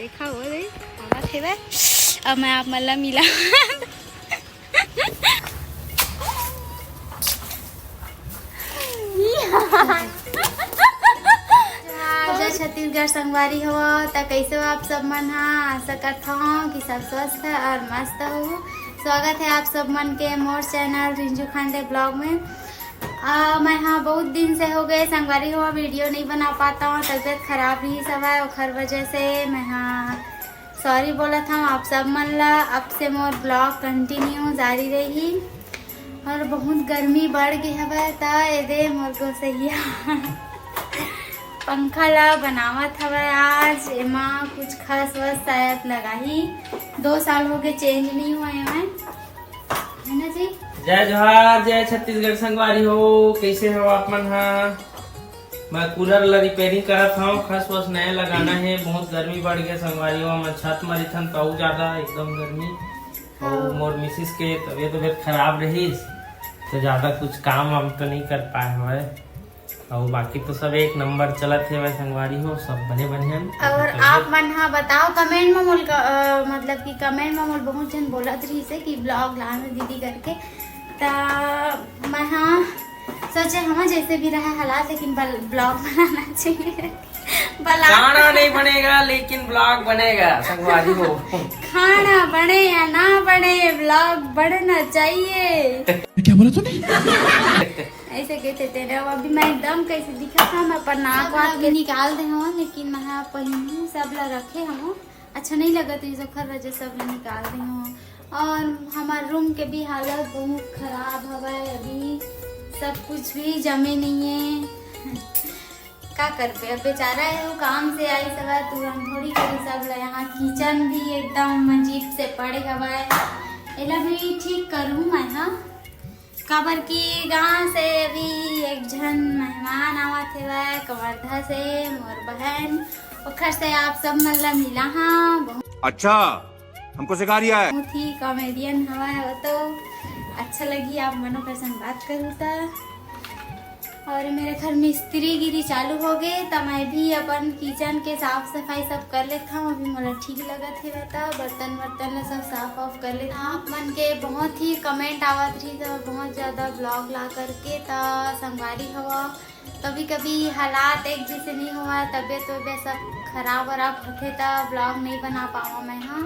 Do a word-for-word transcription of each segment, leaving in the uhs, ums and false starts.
देखा हो रे, आवा थे बे। अब मैं आप मन ला मिला। जय छत्तीसगढ़ संगवारी हो, त कैसे हो आप सब मन हा? आशा करत हूँ कि सब स्वस्थ है और मस्त हो। स्वागत है आप सब मन के मोर चैनल रिंजू खांडे ब्लॉग में। आ, मैं हाँ बहुत दिन से हो गए संगवारी हो वीडियो नहीं बना पाता हूँ, तबीयत खराब रही सब है, ओखर वजह से मैं हाँ सॉरी बोलत हूँ आप सब मन ला। अब से मोर ब्लॉग कंटिन्यू जारी रही। और बहुत गर्मी बढ़ गई हवय, त एदे मोर गोसैया पंखा ला बनावत हवय। आज एमा कुछ खस वस शायद लगाही, दो साल हो गए चेंज नहीं हुआ है। है ना जी? जय जोहार, जय छत्तीसगढ़ संगवारी हो, कैसे हो आप मन हा? मैं कूलर ला रिपेयरिंग करत हूँ, खस वस नया लगाना है। बहुत गर्मी बढ़ गया संगवारी हो, मैं छत में रिथन तो ज्यादा एकदम गर्मी। और हाँ। मोर मिसिस के तबीयत तबीयत खराब रहीस, तो ज्यादा कुछ काम वाम तो नहीं कर पाए हवे। और बाकी तो सब एक नंबर चलत हे संगवारी हो, सब बने बने हैं। और आप मन हा बताओ कमेंट में मोल का, अ, मतलब कि कमेंट में मोल बहुत जन बोलत रहीस हे कि ब्लॉग लाना दीदी करके, त मैं हाँ सोचे हम जैसे भी रहे हालात, लेकिन ब्लॉग बनाना चाहिए। ब्लॉग खाना नहीं बनेगा, लेकिन ब्लॉग बनेगा संगवारी हो। खाना बने या ना बने, ब्लॉग बनना चाहिए। क्या बोला तूने? ऐसे कहते थे ना, अभी मैं एकदम कैसे दिखा था, मैं अपन नाक वाक के निकाल दे हूँ, लेकिन मैं हाँ पहिनहूँ, सब ला रखे हूँ। अच्छा नहीं लगत रहीस, ओखर वजह सब ला निकाल दे हूँ। और हमार रूम के भी हालत बहुत खराब हवय, अभी सब कुछ भी जमे नहीं है। का करबे, अब बेचारा है वो काम से आई सब, तुरंत थोड़ी करी सब ला। यहाँ किचन भी एकदम अजीब से पड़े हवय, एला भी ठीक करूँ मैं हाँ। काबर कि गांव से अभी एक झन मेहमान आवत हेवय, कवर्धा से, मोर बहन, ओखर से आप सब मन ला मिला हाँ। बहुत अच्छा, हमको सिखा रिया है। बहुत ही कॉमेडियन हवय वो तो, अच्छा लगी आप मन ओकर संग बात करू त। और मेरे घर मिस्त्री गिरी चालू हो गए, त मैं भी अपन किचन के साफ सफाई सब कर लेत हूँ। अभी मोला ठीक लगत हेवय, त बर्तन वर्तन ला सब साफ वाफ कर लेत हूँ। आप मन के बहुत ही कमेंट आवत रही, त बहुत ज्यादा ब्लॉग ला करके, त संगवारी हवा, कभी कभी हालात एक जैसे नहीं हुआ, तबीयत वबीयत सब खराब वराब होथे, त ब्लॉग नहीं बना पावा मैं हाँ।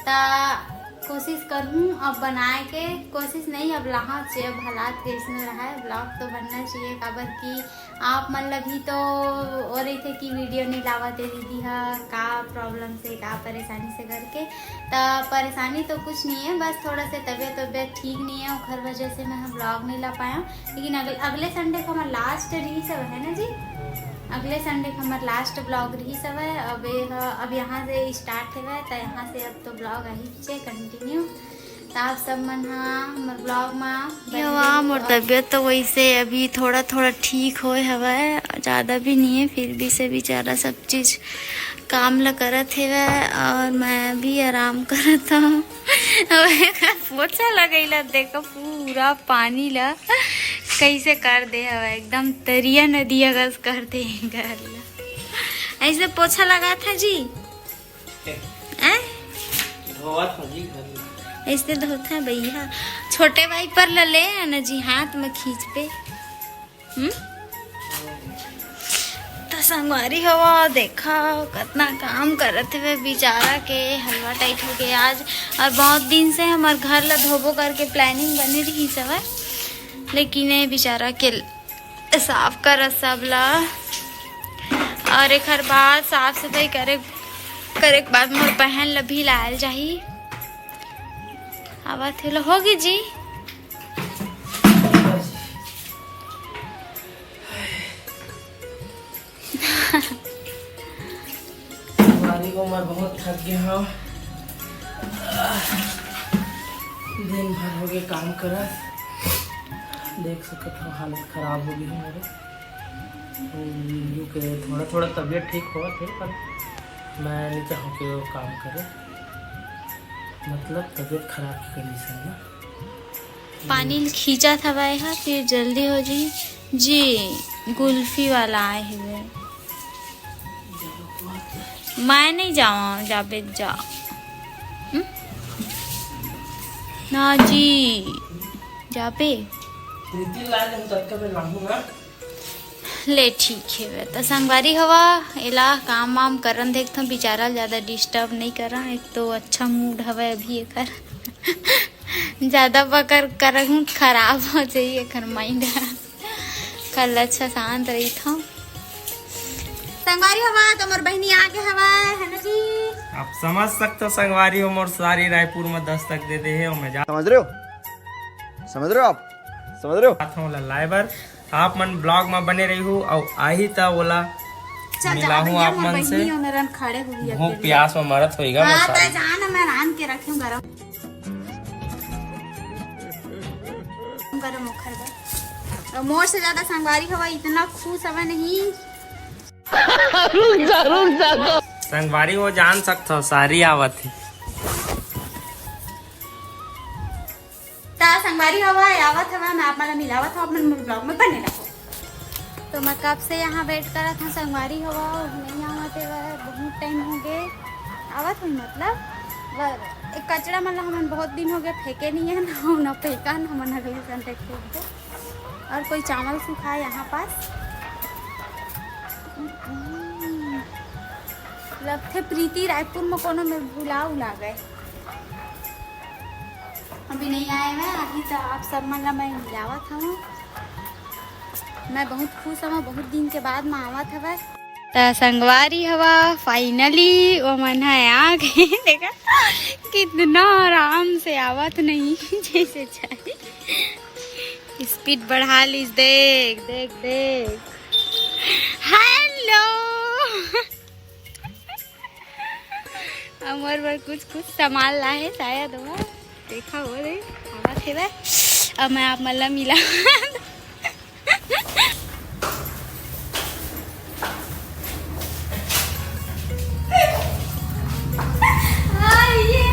त कोशिश करहूँ अब बनाए के, कोशिश नहीं, अब लाहा चाहिए, अब हालात कैसनो रहा है, ब्लॉग तो बनना चाहिए, काबर कि आप मन ला भी तो वो रहिथे कि वीडियो नहीं लावत हे दीदी हा, का प्रॉब्लम से, का परेशानी से करके। त परेशानी तो कुछ नहीं है, बस थोड़ा से तबीयत वबीयत ठीक नहीं है, ओखर वजह से मैं ब्लॉग नहीं ला पाया। लेकिन अगले, अगले संडे को हमार लास्ट रही सब है ना जी, अगले संडे को हमार लास्ट ब्लॉग रही सब है। अब ये ह-, अब यहाँ से स्टार्ट है, तो यहाँ से अब तो ब्लॉग आही चे कंटिन्यू। त आप सब मन हा हमर ब्लॉग मा बने रहियो। मोर तबीयत तो वैसे अभी थोड़ा थोड़ा ठीक होए हवय, ज्यादा भी नहीं है, फिर भी से बेचारा सब चीज काम ल करत हेवय और मैं भी आराम करत हूँ। अब एकर पोछा लगैला देखो, पूरा पानी ल कैसे कर दे हवय, एकदम तरिया नदिया कस कर दे हे घर ल। ऐसे पोछा लगात हे जी। हैं? धोवत हो जी घर में। ऐसे धोत है भैया। छोटे वाइपर ल ले आना जी, हाथ में खींच पे। हम्म? त संगवारी हो, देखा कतना काम करत हवे बेचारा के, हलवा टाइट हो गए आज। और बहुत दिन से हमार घर ला धोबो करके प्लानिंग बने रही सवय, लेकिन ये बेचारा के साफ करत सब ला। और एकर बाद साफ सफाई करे, करे के बाद मोर बहन ला भी लायल जाही। आवत हे लो, होगी जी। संगवारी हो, मैं बहुत थक गया हूँ। दिन भर हो गए काम करत, देख सकत हो हालत खराब हो गई है मेरे। यूं के थोड़ा थोड़ा तबीयत ठीक होवत हे, पर मैं नहीं चाहूँ कि वो काम करे, मतलब तबीयत खराब की कंडीशन में। पानी ल खींचत हवय हा, फिर जल्दी हो जी। जी, गुल्फी वाला आए हुए। मैं नहीं जावा, जाबे जा। हम्म? ना जी, जाबे। ले ठीक हे बे। त संगवारी हो, एला काम वाम करन देखथों, बेचारा ल ज्यादा disturb नहीं करा। एक तो अच्छा mood हवय अभी एकर। ज्यादा पकड़ करहूँ, खराब हो जाई एकर mind ह। कल अच्छा शांत रहिथों। संगवारी हो, त मोर बहिनी आगे हवय, है ना जी? आप समझ सकते हो संगवारी हो, मोर सारी रायपुर में दस्तक दे दे हे, और मैं जा समझ रहे हो? समझ रहे हो आप? समझ रहे हो? जात हूँ ला लाए बर। आप मन vlog में बने रहिहू, अउ आही त ओला चल, मिलाहूँ जाबे, आप मोर मन से। बहिनी, और मेरन खड़े हुई भूख अकेले। प्यास में मरत होइगा मोर हाँ, सारी। त जान, मैं रांध के रखे हूँ गरम। गरम ओखर बर। और मोर से ज्यादा संगवारी हवा इतना खुश हवा नहीं। रुक जा, रुक जा तो। संगवारी हो जान सकथो, सारी आवत हे। त संगवारी हवा आवत हवा, मैं आप मन ला मिलावत हूँ, आप मन मोर vlog में बने रहो। तो मैं कब से यहाँ wait करत हूँ संगवारी हवा, नहीं आवत हे, बहुत time हो गए। आवत हुई मतलब, ब-, एक कचरा मन ला हमन बहुत दिन हो गए फेंके नहीं है ना, ना फेंका ना हमन अगले Sunday फेंक दे। और कोई चावल सुखा है यहाँ पास। लगथे प्रीति रायपुर में कोनो में भुला उला गए। अभी नहीं आए हुए, अभी तो आप सब मन ला मैं मिलावत हूँ। मैं बहुत खुश हूँ, बहुत दिन के बाद में आवत हवय। त संगवारी हवा, finally वो मन ह आ गए। देखा कितना आराम से आवत नहीं जैसे चाहिए। Speed बढ़ा लीस, देख देख देख। Hello। हमर बर कुछ कुछ सामान लाए हे शायद वो। देखा हो रे, आवत हे बे। अब मैं आप मन ला मिला। आइए।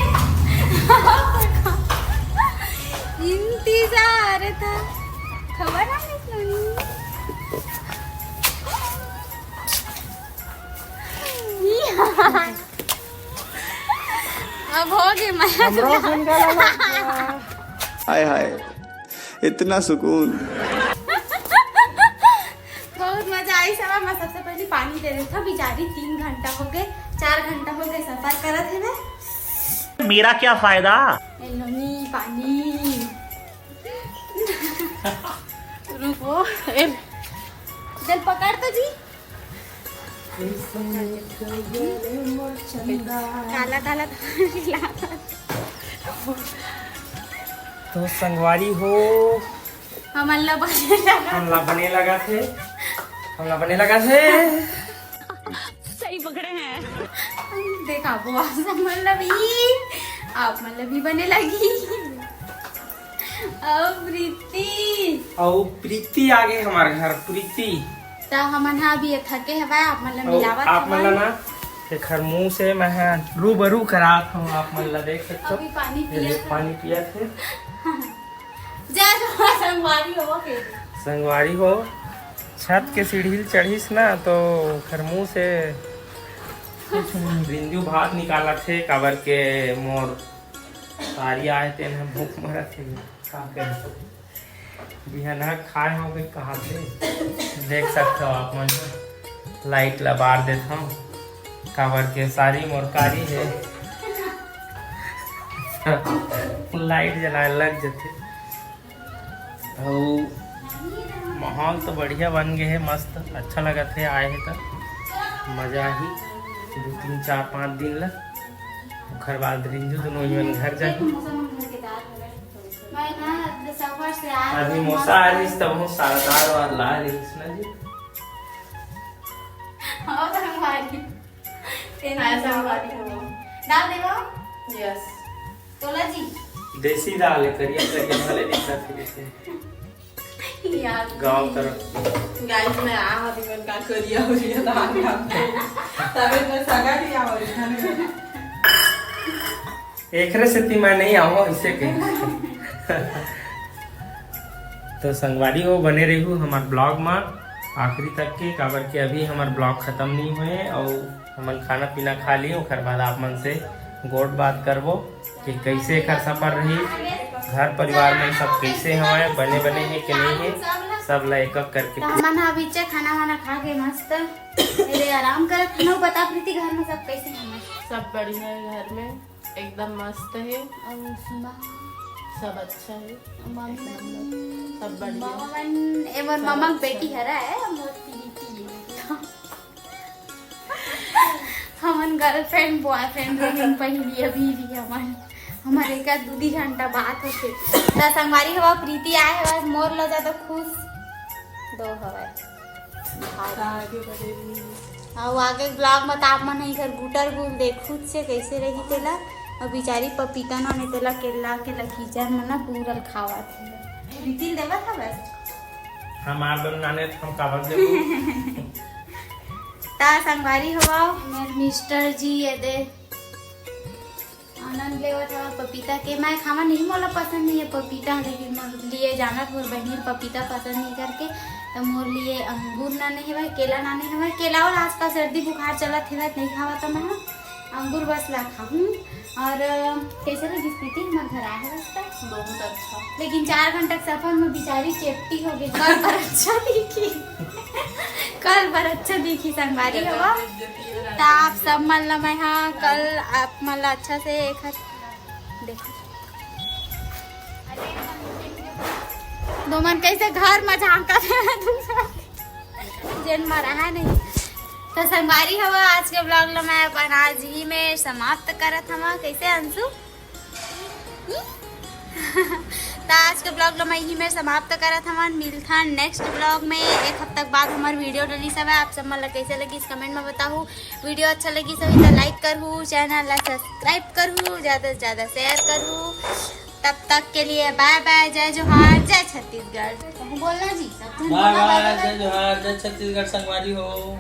इंतजार था। खबर आ गई सुनी। अब हो गई मैं। हमरो सुन के लगा। हाय हाय, इतना सुकून। बहुत मजा आई सब। मैं सबसे पहले पानी दे रही था, बेचारी तीन घंटा हो गए, चार घंटा हो गए सफर करत हे ना। मेरा क्या फायदा? ए लोनी पानी। रुको, ए, दिल पकड़ तो जी। काला काला तो संगवारी हो। हमन ला बने लगा। हमन ला बने लगा थे। हमन ला बने लगा थे। सही पकड़े हैं। देखा वो आप सब मन ला भी, आप मन ला भी बने लगी। अउ प्रीति। अउ प्रीति आगे हमारे घर, प्रीति। त हमन ह अभी ये थके हवय, आप मन ला अउ मिलावत आप मन ला हवन। ना एखर मुंह से मैं ह रूबरू करात हूँ, आप मन ला देख सकते हो। अभी पानी ये पियत हन। पानी पियत हे। जय जोहार संगवारी हो के। संगवारी हो, छत के सीढ़ी ल चढ़िस ना तो एखर मुंह से कुछ रिंजू भात निकालत हे, काबर के मोर सारी आए तेन ह भूख मरत हे। का करे? बिहनहा खाए हो गई कहा थे। देख सकते हो आप मन, लाइट ला बार देत हूँ, काबर के सारी मोर कारी है। लाइट जलाए लग जथे। अउ माहौल तो बढ़िया बन गए है, मस्त अच्छा लगत है, आए है त मजा आही दो तीन चार पाँच दिन ला। ओखर बाद रिंजू दोनों ही मन घर जाही। मैं ना सफर से आ आज मौसा आ रहीस तब हम सारा दार वार ला रहीस ना जी। हाँ, तो हमारी। तेरी हाँ, ऐसा हमारी हो। दाल देवा? यस। तोला जी। देसी दाल है, करिया करिया भले दिखत है जैसे। यार। गांव तरफ। गाइस, मैं आ हूं, मैं का करिया हो रही है, दाल खाते हैं। तबे तो सगा नहीं आ रही है। एकरे सेती मैं नहीं आऊँ, इसे कहीं। तो संगवारी हो, बने रहू हमार ब्लॉग में। आखिरी तक के, काबर के अभी हमर ब्लॉग खत्म नहीं हुए अउ हमन खाना पीना खा ली, ओकर बाद आप मन से गोठ बात करबो कि कैसे एकर सफर रही, घर परिवार में सब कैसे हवय, बने बने हे कि नहीं हे, सब ला एक एक करके। तो हमन ह अभी चे खाना वाना खा के मस्त एदे आराम करत हन। बता प्रीति, घर में सब कैसे हवय? सब बढ़िया है घर में, एकदम मस्त है। अउ सीमा? सब अच्छा है। मम्मी? सब बढ़िया। मम्मा मन, ए मोर सब मम्मा के अच्छा बेटी है। हरा है, मोर प्रीति है। हमन गर्लफ्रेंड बॉयफ्रेंड दो दिन पहली अभी भी हमन, हमर एक आध दू दी घंटा बात होथे। त संगवारी हवा प्रीति आए हवा, मोर ला ज्यादा खुश दो हवा। अउ आगे ब्लॉग में त आप मन इधर गुटर गुल देखुच से कैसे रही तेला। अउ बिचारी पपीता नाने तेला केला के लकीचर मन ना पूरल खावत है। प्रीति ल देवत हवस? हमार बर नाने त हम काबर देबो? त संगवारी हवा, मेर मिस्टर जी ये दे आनंद लेवत हवा पपीता के। मैं खावा नहीं, मोला पसंद नहीं है पपीता, लेकिन मोर लिए जानत मोर बहिनी ल पपीता पसंद नहीं करके, त मोर लिए अंगूर नाने हवय, केला नाने हवय। केला और आजकल सर्दी बुखार चलत हवय, नहीं खावा त मैं अंगूर बस ला खाहूँ। और अ, कैसे लगिस प्रीति हमर घर आए हवस त? बहुत अच्छा। लेकिन चार घंटा के सफर में बिचारी चेपटी हो गई, कल पर अच्छा दिखी। कल पर अच्छा दिखी संगवारी हवा। त आप सब मन ला मैं हा कल आप मन ला अच्छा से एक हर देखो। दो मन कैसे घर में झांकत है दूसरा। जेन मरा है नहीं। तो संगवारी हवा, आज के ब्लॉग ला मैं अपन आज ही में समाप्त करत हवा। कैसे अंशु? तो आज के ब्लॉग ला मैं यही में समाप्त करत हवन। मिलथन नेक्स्ट ब्लॉग में। एक हफ्ता के बाद हमार वीडियो डली सब है। आप सब मन ला कैसे लगिस कमेंट में बताहू। वीडियो अच्छा लगिस होही तो लाइक करहू, चैनल ला सब्सक्राइब करहू, ज्यादा से ज्यादा शेयर करहू। तब तक के लिए बाय बाय, जय जोहार, जय छत्तीसगढ़। बोलना जी, सब झन बाय बोला बाय, बाय। जय जोहार, जय छत्तीसगढ़ संगवारी हो।